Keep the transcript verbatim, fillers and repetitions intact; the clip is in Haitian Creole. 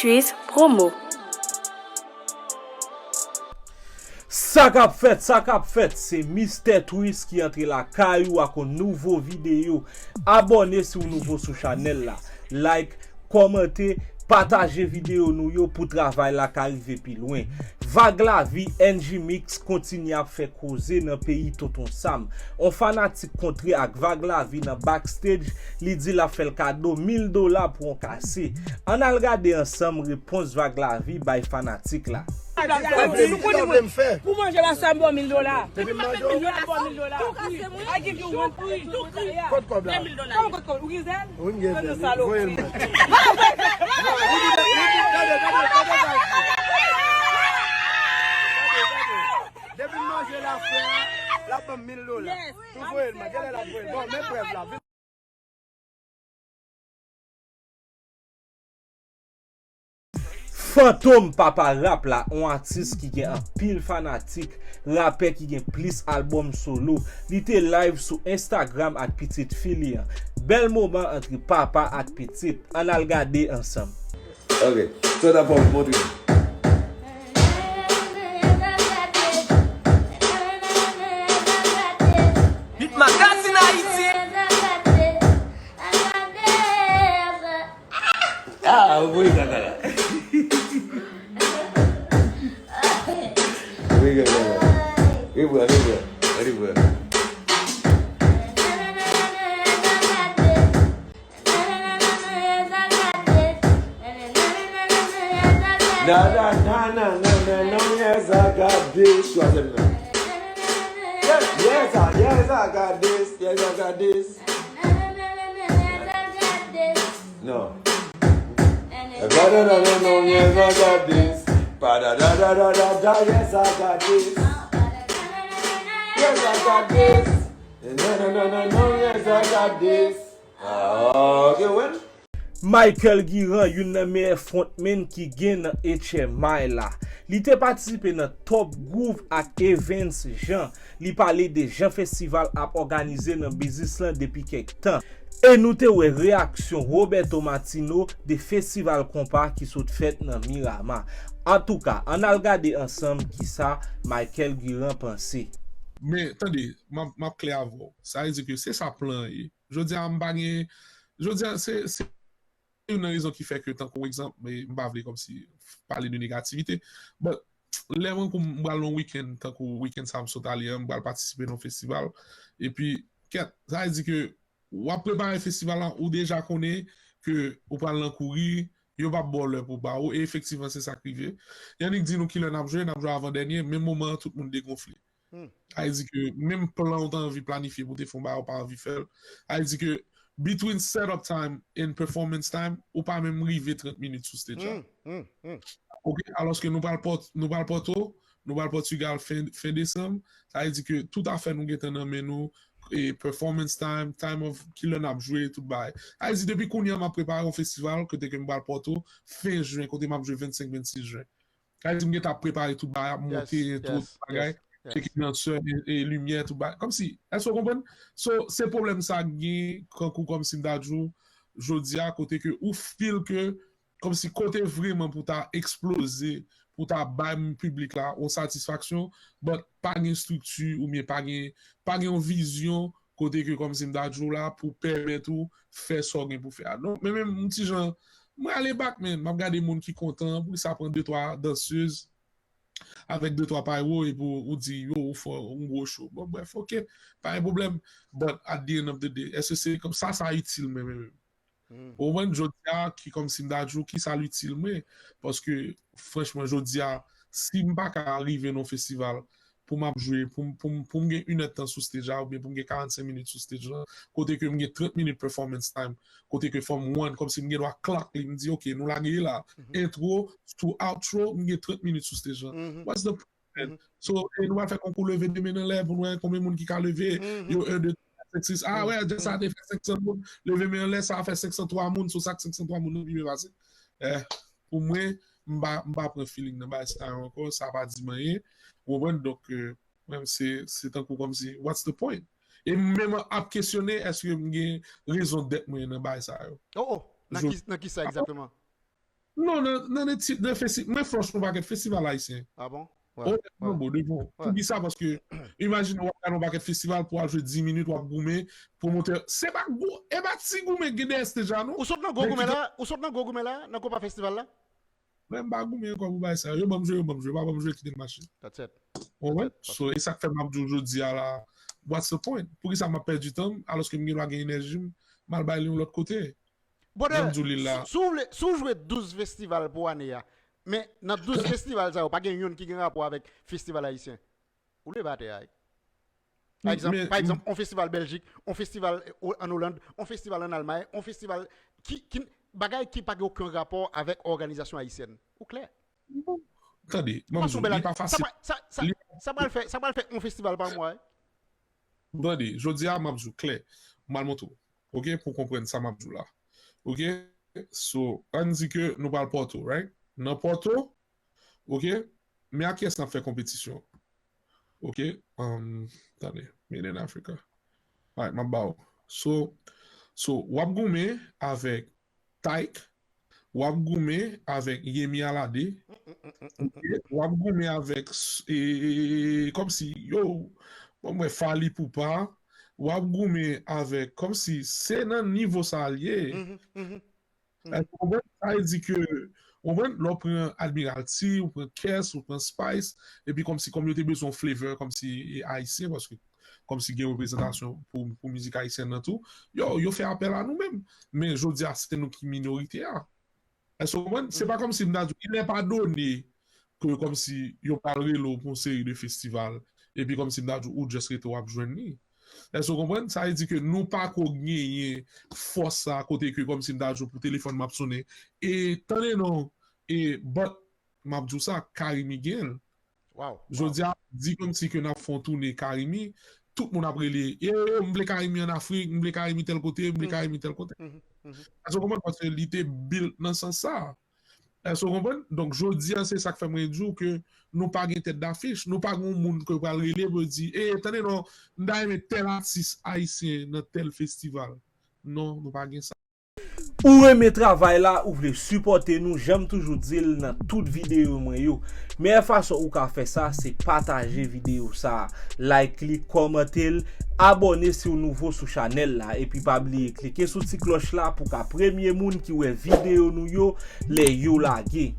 Twist Promo. Sa k ap fèt, sa k ap fèt, se Mistè Twist ki antre lakay ou ak yon nouvo videyo. Abòne si w nouvo sou chanèl la. Like, kòmante, pataje videyo nou yo pou travay la ka rive pi lwen. Vag Lavi, N G Mix kontinye ap fè koze nan peyi Tonton Sam. On fanatik kontre ak Vag Lavi nan backstage, li di l ap fè l kado mil dola pou on kase. Ann al gade ansanm repons Vag Lavi bay fanatik la. Pou manje la sa m ba w mil dola. Depi m mande w. Mil dola, ba w mil dola. I give you one free. Kot kòb la? Kòman kot kòb? Ou gen zèl? Wi, m gen zèl. Voye l mwen. Depi m manje la frè a, l ap ban m mil dola. Tou voye l mwen. Genlè l ap voye l. Bon, men prèv la. Fantom papa rap la, on atis ki gen anpil fanatik, rapè ki gen plis albòm solo. Li te live sou Instagram ak pitit fi li an. Bèl moman antre papa ak pitit. Ann al gade ansanm. Ok, so dabò montre nou. Beat Magazine Haïti. Ah, ou voye kaka la. Voye kaka la. Repran, repran, repran. Na na na na na na na na, yes I got this. Twazyèm nan. Yes, yes I, yes I got this, yes I got this. No. Yes I got this. Yes I got this. No, no, no, no, no, yes I got this. Ah, ok, well. Michael Guirand, youn nan meyè frontman ki gen nan H M I la. Li te patisipe nan Top Groove ak Evens Jean. Li pale de jan festival ap òganize nan biznis lan depi kèk tan. E nou te wè reyaksyon Roberto Martino de festival konpa ki sot fèt nan Miramar. Antouka, ann al gade ansanm kisa Michael Guirand panse. Men, tande, m ap, m ap klè avè w. Sa vle di ke se sa plan an ye. Jodi a, m pa gen, jodi a, se, se youn nan rezon ki fè ke, tankou egzanp, e m pa vle kòmsi pale de negativite, but lè mwen kou m pral nan yon weekend, tankou weekend sa m sot ale an, m pral patisipe nan yon festival, epi, kèt, sa vle di ke w ap prepare festival la, ou deja konnen ke ou pral nan kouri, yo p ap ba w lè pou ba ou, e efektivman se sa k rive. Yannick di nou kilè n ap jwe, n ap jwe avan dènye, menm moman an tout moun degonfle. Sa vle di ke menm plan ou ta anvi planifye pou te fè yon bagay, ou pa anvi fè l. Sa vle di ke between setup time and performance time, ou pa menm rive trant minit sou stage la. Ok, alòske nou pral Pòt-, nou pral Pòto, nou pral Pòtigal fen, fen desanm, sa vle di ke tout afè nou gentan nan men nou, e performance time, time of kilè n ap jwe, tout bagay. Sa vle di depi kounye a m ap prepare yon festival kote ke m pral Pòto fen jen, kote m ap jwe vennsenk, vennsis jen. Sa vle di m gentan ap prepare tout bagay, ap monte entwo, tout bagay, tcheke dansè, e, e limyè, tout bagay. Kòmsi, èske w konprann? So, se pwoblèm sa k gen, kankou kòmsi m ta di w, jodi a, kote ke ou feel ke, kòmsi kote vreman pou ta eksploze, pou ta bay piblik la yon satisfaksyon, but pa gen estrikti oubyen pa gen, pa gen yon vizyon kote ke kòmsi m ta di w la pou pèmèt ou fè sa w gen pou fè a. Donk, men menm yon ti jan, mwen ale back, man, m ap gade moun ki kontan, poukisa pran de twa dansèz avèk de twa pyro epi w, ou di, yo, ou fè yon gwo show. Bon, bref, ok, pa gen pwoblèm. But at the end of the day, èske se kòm sa, sa itil mwen, men menm? Ou konprann, jodi a, ki kòmsi m ta di w, kisa l itil mwen? Paske, franchman, jodi a, si m pa ka rive nan yon festival pou m ap jwe, pou m, pou m, pou m gen inèdtan sou stage la, oubyen pou m gen karannsenk minit sou stage la, kote ke m gen trant minit performance time, kote ke fò m one, kòmsi m gen dwa clock li, m di, ok, nou lage la, intro, to outro, m gen trant minit sou stage la. What's the point? So, e nou pral fè konkou leve de men anlè pou n wè konbyen moun ki ka leve, yo, un, deux, trois, cinq, six. Ah, wè, jazz sa te fè senk san moun, leve men anlè, sa fè senk san twa moun, so sa k senk san twa moun nan pi byen pase. Eh, pou mwen, m pa, m pa pran feeling nan bagay sa yo ankò, sa pa di m anyen. Ou konprann? Donk, euh, mwen, se, se tankou kòmsi, what's the point? E m menm ap kesyone, èske m gen rezon dèt mwen nan bagay sa yo? Oh, oh, nan ki, nan ki sa egzakteman? Non, nan, nan, nan, ti- nan festi, mwen franch yon pakèt festival ayisyen. Ah bon? Onètman, bro, devan. Poukisa? Paske, imajine w ap gade yon pakèt festival pou al jwe dis minit, w ap goumen, pwomotè. Se pa gwo, e pa ti goumen ki gen dèyè stage la, non. Ou sot nan gwo goumen la? Ou sot nan gwo goumen la? Nan konpa festival la? Mwen, m pa goumen ankò pou bay sa. Yo ban m jwe, yo ban m jwe. Pa ban m jwe, kite m mache. That's it. Ou konprann? So, e sa k fè m ap di w jodi a la, what's the point? Poukisa m ap pèdi tan m, alòske m gen dwa gen enèji m, m al bay li yon lòt kote? Brother, si w vle, si w jwe douz festival pou ane a, men nan douz festival sa yo, pa gen youn ki gen rapò avèk festival ayisyen. Ou leve atè a. Pa egzanp, pa egzanp, on festival Bèljik, on festival ann Oland, on festival ann Almay, on festival ki, ki bagay ki pa gen okenn rapò avèk òganizasyon ayisyèn. Ou klè? Tande, mwen di w, li pa fasil. Sa pral fè, sa pral fè on festival pa mwa. Tande, jodi a, m ap di w klè. M al montre w. Ok, pou w konprann sa m ap di w la. Ok? So, ann di ke nou pral Pòto, right? Nan Pòto, ok? Men ak kiyès n ap fè konpetisyon? Ok? Um, tande, Made in Africa. Alright, m ap ba w. So, so, w ap goumen avèk Tyke, w ap goumen avèk Yemi Alade, ok? W ap goumen avèk, e, e, e, kòmsi, yo, bon, mwen, Fally Ipupa, w ap goumen avèk, kòmsi, se nan nivo sa l ye. Èske w konprann? Sa vle di ke, w konprann, lè w pran Admiralty, ou pran Kess, ou pran Spice, epi kòmsi, kòm yo te bezwen yon flavor, kòmsi, e, ayisyen, paske, kòmsi gen reprezantasyon pou, pou mizik ayisyèn nan tou, yo, yo fè apèl a nou menm. Men jodi a, se nou ki minorite a. Èske w konprann? Se pa kòmsi m ta di w, il n'est pas donné ke kòmsi yo pral rele w pou yon seri de festival, epi kòmsi m ta di w, ou just rete w ap jwenn li. Èske w konprann? Sa vle di ke nou pa ko genyen fòs sa kote ke kòmsi m ta di w pou telefòn m ap sonnen. E tande non, e but m ap di w sa, Carimi gen l. Jodi a, di kòmsi ke n ap fè yon toune Carimi, tout moun ap rele, yo, yo, m vle Carimi ann Afrik, m vle Carimi tèl kote, m vle Carimi tèl kote. Èske w konprann? Paske li te built nan sans sa. Èske w konprann? Donk, jodi a, se sa k fè mwen di w ke nou pa gen tèt dafich, nou pa gen yon moun ke pral rele pou di, e, tande non, m ta renmen tèl atis ayisyen nan tèl festival. Non, nou pa gen sa. Ou renmen travay la, ou vle sipòte nou, jan m toujou di l nan tout videyo mwen yo. Meyè fason ou ka fè sa, se pataje videyo sa a, like li, kòmante l, abòne si w nouvo sou chanèl la, epi pa bliye klike sou ti klòch la pou w ka premye moun ki wè videyo nou yo lè yo lage.